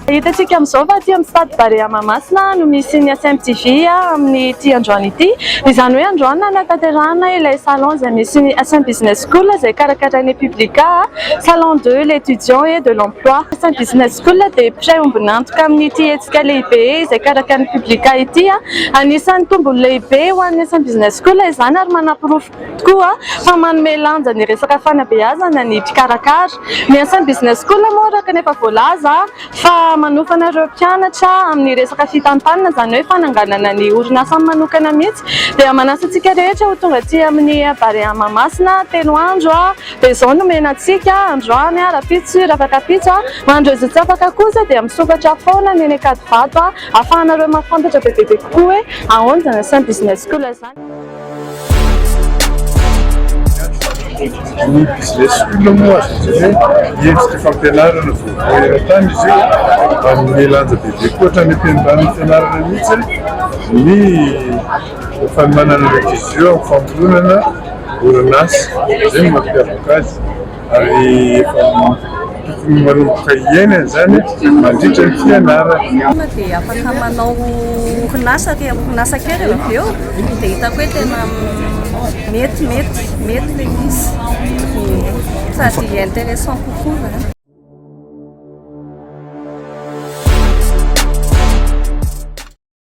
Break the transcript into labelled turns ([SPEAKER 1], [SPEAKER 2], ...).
[SPEAKER 1] Hitantsika amin'izao fa aty amin'ny stade Barea Mahamasina no misy ny SMTV amin'ity androany ity. Izany hoe androany nanatanterahana ilay salon izay misy ny SM Business School izay karakarain'ny Publica, salon de l'étudiant et de l'emploi. SM Business School dia mpiray ombon'antoka amin'ity hetsika lehibe izay karakarain'ny Publica ity. Anisan'ny tombony lehibe ho an'ny SM Business School izany ary manaporofo tokoa fa manome lanja ny resaka fanabeazana ny mpikarakara. Ny SM Business School moa araka ny efa voalaza fa manofana ireo mpianatra amin'ny resaka fitantanana, izany hoe fananganana ny orinasa manokana mihitsy. Dia manasa antsika rehetra ho tonga aty amin'ny Barea Mahamasina 3 andro dia izao no omena antsika androany, rahampitso, rahafakampitso. Mandro izay tsy afaka kosa dia misokatra foana ny eny Ankadivato ahafahanareo mahafantatra bebe kokoa hoe ahoana izany SM Business School izany.
[SPEAKER 2] Ny business school moa azo lazaina hoe endrika fampianarana vaovao eran-tany izy io, manome lanja bebe koa hatrany am-piandohan'ny fianarana mihitsy ny fanomanana ny ankizy ireo amin'ny famoronana orinasa. Izay no mampiavaka azy ary efa tokony manomboka iainana izany mandritra ny fianarana.
[SPEAKER 3] Dia afaka manao orinasa ty orinasa kely avy eo, dia hitako hoe tena mety mety mety le izy sady intéressant kokoa zany.